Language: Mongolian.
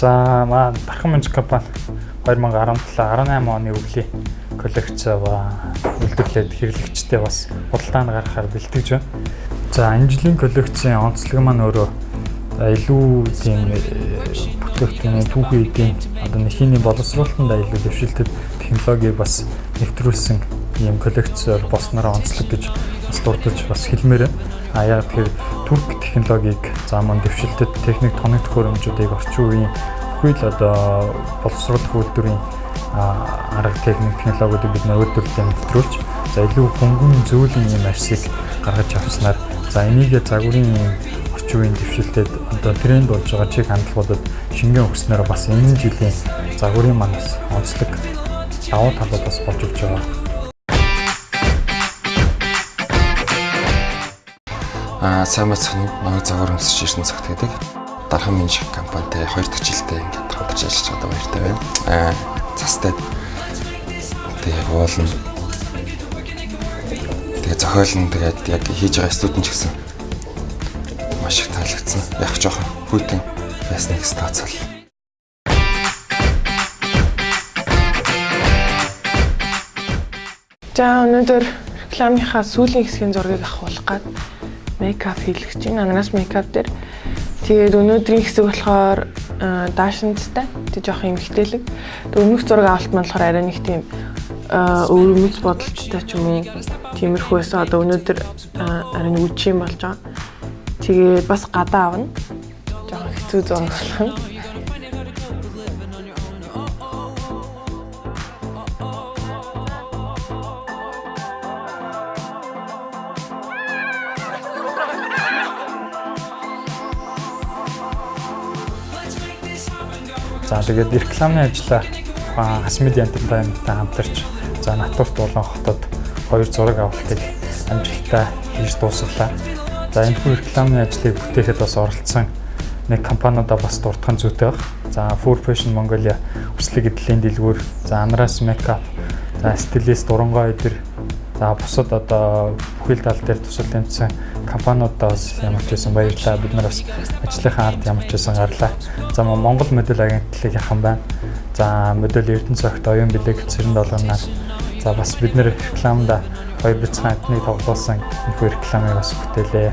За Дархан Минж компани 2017 18 оны өвлийн коллекцоо үйлдвэрлээд хэрэглэгчтэй бас худалдаанд гаргахаар бэлтгэж байна. За энэ жилийн коллекцийн онцлог маань өөрөө илүү тийм бүтээгдэхүүний түүхэн эдийн одоо нэхийний боловсруулалтанд илүү дэвшилтэд технологиг бас нэвтрүүлсэн ийм коллекцоор болснороо онцлог гэж бас дурдж бас хэлмээр байна. А яг тэгэхээр турк технологиг за мөн дэвшилтэд техник тоног төхөөрөмжүүдийг орчин үеийн бүхий л одоо боловсруулах үйлдвэрийн арга техник технологиудыг бид үйлдвэрлэлд нэвтрүүлж за илүү хөнгөн зөөлөн ийм арсыг гаргаж авснаар за энийгээ загварын ийм орчин үеийн дэвшилтэд одоо тренд болж байгаа чиг хандлагуудад шингэн өгснөөр бас энэ жилийн загварын маань бас онцлог давуу талууд бас болж өгч байгаа. Сайн байцгаана уу? Намайг загвар өмсөж ирсэн цагт гэдэг. Дархан Минж компанитай 2 дахь жилдээ ингээд хамтарч ажиллаж байгаадаа баяртай байна. Цастай тэгээ уулна. Тэгээ зохиол нь тэгээд яг хийж байгаа студент ч гэсэн маш их таалагдсан. Яг жоохон хүйтэн байсныг тооцоол. За өнөөдөр рекламынхаа сүүлийн хэсгийн зургийг авахулах гад мейкап хийлгэж байна. Анаас мейкап дээр. Тэгээд өнөөдрийн хэсэг болохоор даашинцтай. Тэг жоох эмхтэлэг. Тэг өмнөх зураг авалт маань болохоор арай нэг тийм өвөрмөц бодолттой ч юм уу тиймэрхүү байсан. Одоо өнөөдөр арай нэг үдшийн болж байгаа. Тэгээд бас гадаа авна. Жохон хэцүү зураг болох нь. За тэгээд рекламын ажлаа Хас Media Entertainment-тай хамтарч за Натурт болон хотод 2 зураг авалтыг амжилттай хийж дуусгалаа. За энэхүү рекламын ажлыг бүтээхэд бас оролцсон нэг компаниудаа бас дурдах нь зүйтэй баг. За Four Fashion Mongolia үслэг эдлийн дэлгүүр, за Anras Makeup, за стилист Урангой эдэр, за бусад одоо бүхэл тал дээр тусал дэмжсэн компаниудаа бас ямар ч байсан баярлалаа. Бид нар бас ажлынхаа ард ямар ч байсан гарлаа. За Монгол модель агентлаг яхан байна. За модель Эрдэнэ цогт оюун бэлэг цэрэн долгоноор за бас бид нэр рекламда хоёр бяцхан амтныг тоглуулсан энэхүү рекламыг бас бүтээлээ.